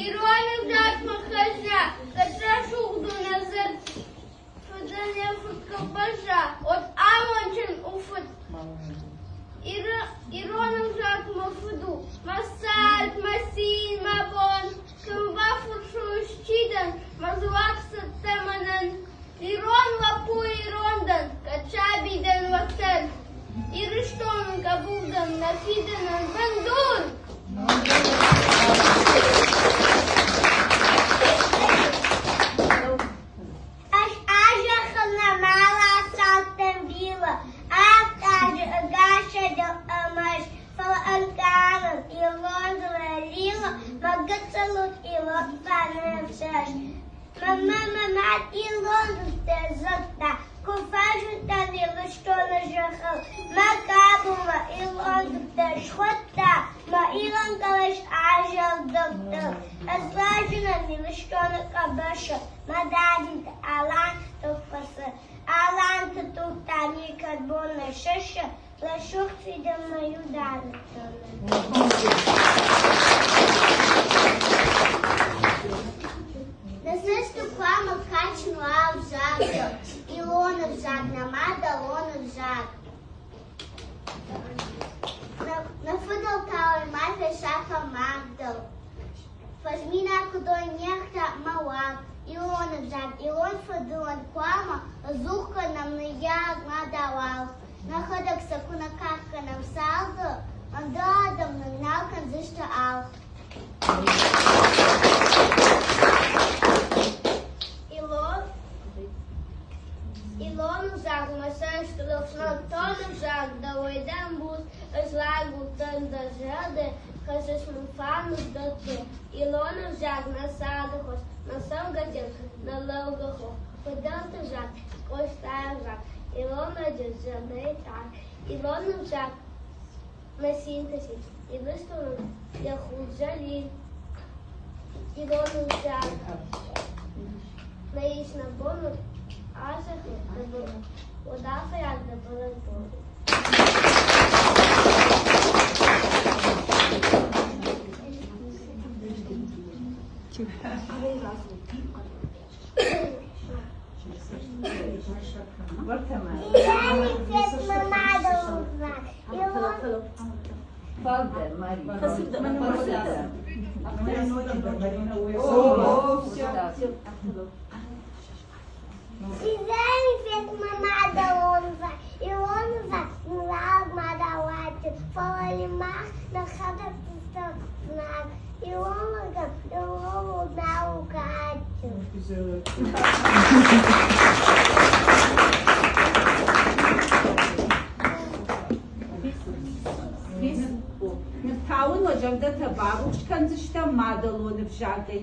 Ирон ӕвзагмӕ хӕзна, кӕд рӕсугъд у нӕ дзырд, Фыдӕн йӕ фырт куы бӕзза, уӕд амондджын у фыд. Ирон ӕвзаг мӕ фыд у, мӕ цард, мӕ цин, мӕ бон. Куы мӕ бафӕрсой, чи дӕн, мӕ дзуапп цӕттӕ мӕнӕн. Ирон лӕппу ирон дӕн, кӕд саби дӕн, уӕддӕр. Ирыстоны хъӕбул дӕн, нӕ фидӕнӕн бындур! Ӕз а-зӕххыл нӕма рацардтӕн бирӕ, авд азы ӕгасӕй дӕр ӕрмӕст, фӕлӕ ӕнкъарын, ирон лила, мӕ гыццыл уд ирон фарны ӕфсӕст. Мӕнмӕ мӕ мад ирон дзырдтӕ дзырдта, куы фӕзындтӕн Ирыстоны зӕххыл, мӕ хъӕбулмӕ ирон дзырдтӕ схуыдта, мӕ ирон хъӕлӕс азӕлдӕгтыл. Ӕз рӕзынӕн Ирыстоны къӕбысы, Мӕ дадзинты Алан топпасы, Аланты туг та никӕд бон нӕ сысы, Рӕсугъд фидӕнмӕ иу дарыдтон. Нӕ цӕсты хъуамӕ кадджын уа ӕвзагыл, ирон ӕвзаг, нӕ мадӕлон ӕвзаг. Нӕ фыдӕлтау ма фесафӕм мах дӕр. Фӕзминаг куыдой не хтӕ мӕ уаг, ирон ӕвзаг, ирон фыдылӕн хъуамӕ ӕдзух кӕнӕм ныййарӕг мадау аргъ. Нӕхӕдӕг сӕ куы нӕ кад кӕнӕм царды, ӕндӕр адӕм нын нал кӕндзысты аргъ. Илон, Илон ӕвзагмӕ цӕст рухснӕгтон ӕвзаг дӕуӕй дӕм буц, ызлаг уыдтӕн дӕ зӕрдӕ, Хӕссыс мын фарны дӕтты, Ирон ӕвзаг нӕ царды хос, нӕ цӕугӕдон, нӕ лӕугӕ хох, Фыдӕлты взаг, Къостайы ӕвзаг, ирон лӕджы зӕрдӕйы цъар, Ирон ӕвзаг нӕ цинты цин, Ирыстонӕн йӕ хурзӕрин, Ирон ӕвзаг нӕ ис нӕ бон азӕхы, уӕд афӕйаг нӕ бӕрӕгбон. Ныр та уын уӕ зӕрдӕтӕ барухс кӕндзыстӕм мадӕлон ӕвзагӕй.